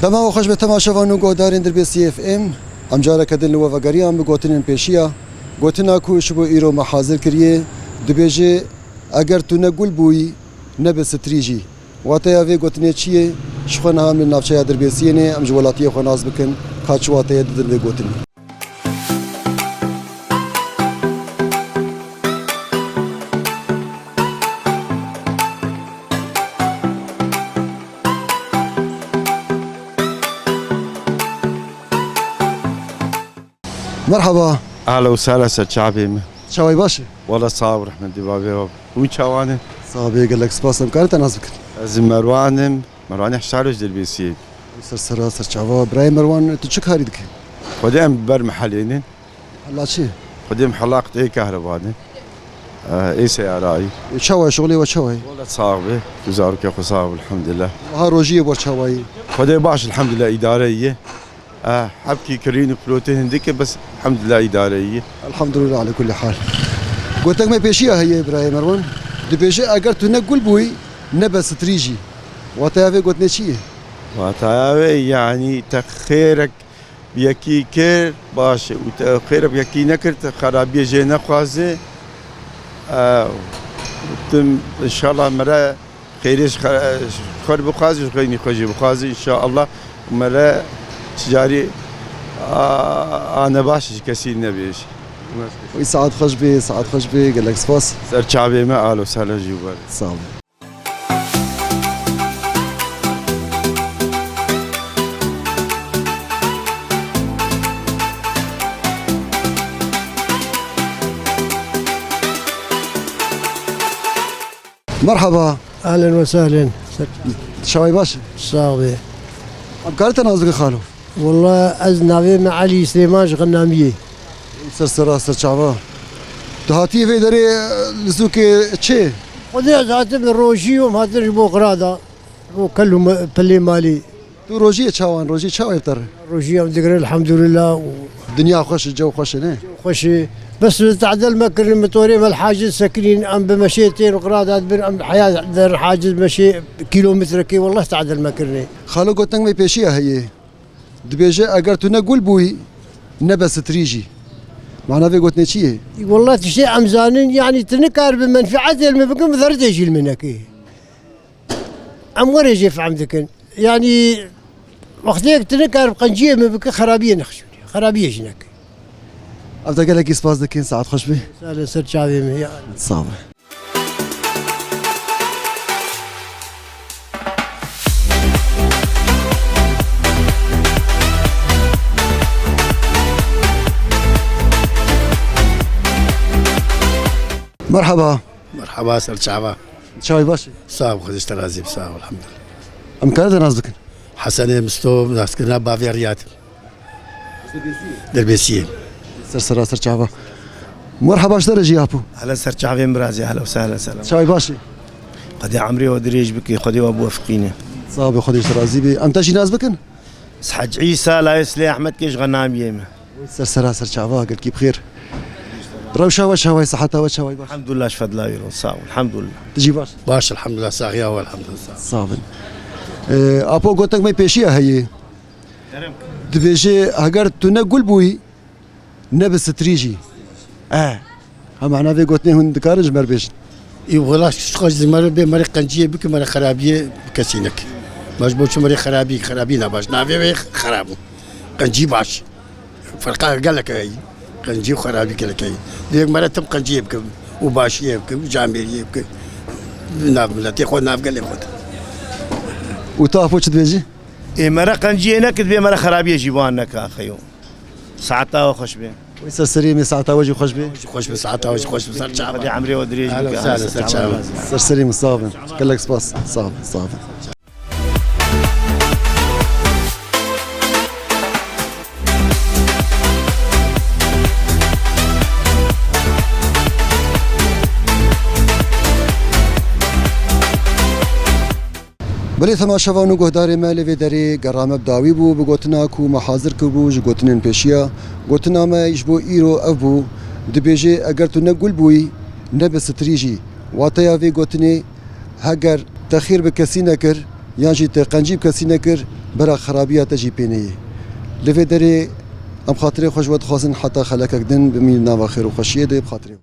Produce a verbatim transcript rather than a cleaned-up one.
Dema we xweş be temaşevan û guhdarên Dirbêsiyê F M. Em careke din li we vegeriyan bi gotinên pêşiya. Gotina ku ji bo îro me hazir kiriye, dibêje, eger tu ne gul bûyî, ne bi sitrî jî. Wateya vê gotinê çi ye? Ji xwe niha em li navçeya Dirbêsiyê ne, em ji welatiyê xwe nas bikin, ka çi wateye didin vê gotinê. Merhaba. Ahla û sahla ser çavê min. Çawayî baş e? Wala sax û rehmetî bavê we. Hûn çawan in? Sax bê, gelek spas. Em karin te nas bikin? Ez Merwan im. Merwanê Hişaroj Dirbêsiyê. Ser sera, ser çava. Birayê Merwan, tu çi karî dikî? Xwedê em ber mihelê ne. Hela çi? Xwedê em hela qiteyê kehrebanê. Ê seyarayî. Ê, çawa ye, şixulê we çawa ye? Wala sax be. Tu zarokê xwe sax be, elhamdulillah. Wiha rojiyê ber çawa ye? Xwedê baş, elhamdulillah, îdare ye. Eh, hebkî kirîn û plotê hindik e, bes elhamdulillah îdare ye. Elhamdulillah, ala kulli hal. Gotek me pêşiya heye, birayê Merwan. Dibêje, eger tu ne gul bûyî, ne be sitrî jî. Wateya vê gotinê çi ye? Wateya wê, yanî te xêrek bi yekî kir, baş e. Û te xêrek bi yekî nekir, te xerabiyê jê nexwaze. Eh, tim, înşallah, mere Xêrê ji xe-, ji xwe bixwazî, ji xeynî xwe jî bixwazî, înşaallah. Mere çi carî a, a nebaş ji kesî nebêje. Wî saet xweş bê, saet xweş bê, gelek spas. Ser çavê me, alo sala jî wer. Sağ olun. Merhaba. Ahlen ve sahlen. Çawayî baş e? Sağ ol. Em karin te nas bikin xalo? Walla ez navê me Elî Silêman ji Xennamiyê. Ser sera, ser çava. Tu hatiyê vê derê, e, li sûkê çi? Xwedê ez hatim li rojî û em hatin ji bo qirada. Bo kel û me-, pelê malê. Tu rojiyê çawan, rojî çawa ye bi te re? Rojî em digirin, elhamdulillah. Dinya xweş e, cew xweş e, ne? Xweş e. Bes li tadel me kirin, motorê me li haciz sekinîn, em bi meşê tên qirada dibin, em heya der haciz meşê kîlometrekê, wallah tadel me kirine. Xalo gotin me pêşiya heye. Dibêje, eger tu ne gul bûyî, ne be sitrî jî. Mana vê gotinê çi ye? Wallah tiştê em zanin, yanî tu nikar bi menfietê li min bikin, bi zerrê jî li min nekê. Em werê jê fehm dikin. Yanî, wextêk tu nikar bi qenciyê min bike, xerabiyê nexşûnî. Xerabiyê jî neke. Ev de gelekî spas dikin, saet xweş be. Sağ olun, ser çavê min, ya. Sağ ol. Merhaba. Merhaba, ser çava. Çawî baş e? Sağ ol, Xwedê ji te razî be, sağ ol, elhamdülillah. Em karin te nas bikin? Hesenê Misto, naskirina bavê Riyad. Dirbêsiyê. Ser sera, ser çava. Merhaba, ji te re jî apo. Hele ser çavê min birazî, hele û sehlen selam. Çawî baş e? Xwedê emrê we dirêj bike, Xwedê we biwefiqîne. Sağ be, Xwedê ji te razî be. Em te jî nas bikin? Ez Hec Îsa, layê Silê Ehmed kê ji Xenamiyê me. Ser sera, ser çava, gelkî bi xêr. Rewşa we çawa ye, siheta we çawa ye, baş? Elhamdulillah, ji fedla wî re, sağ ol, elhamdulillah. Tu jî baş? Baş, elhamdulillah, saxiya we, elhamdulillah. Sağ bin. Ee, apo, gotek me pêşiya heye. Dibêje, heger tu ne gul bûyî, ne bi sitrî jî. E, ha mana vê gotinê hûn dikarin ji me re bêjin? Î wela ji xwe ji me re bê, me re qenciyê bike, me re xerabiyê bi kesî neke. Me ji bo çi me re xerabî, xerabî ne baş. Navê wê xerab bû. Qencî baş. Ferqa gelek heye. Qencî û xerabî gelek heye. Divê me re tim qenciyê bike û başiyê bike û camêriyê bike. Nav miletê xwe, nav gelê xwe de. Û tu apo çi dibêjî? Ê, me re qenciyê neke, divê me re xerabiyê jî wan neke, axeyo. Saeta we xweş be. Wê ser serê me, saeta we jî xweş be. Xweş be, saeta we jî xweş be, ser çava. Xwedê emrê we dirêj bike. Ser çava. Ser serê me, sağ bin. Gelek spas. Sağ bin, sağ bin. Belê temaşevan û guhdarê me, li vê derê gera me bi dawî bû bi gotina ku me hazir kiribû ji gotinên pêşiya. Gotina me ji bo îro ev bû, dibêje, eger tu ne gul bûyî, ne bi sitrî jî. Wateya vê gotinê, heger te xêr bi kesî nekir, yan jî te qencî bi kesî nekir, bera xerabiya te jî pê neyê. Li vê derê em xatirê xwe ji we dixwazin heta xelekek din bimîn nava xêr û xweşiyê de bi xatirê.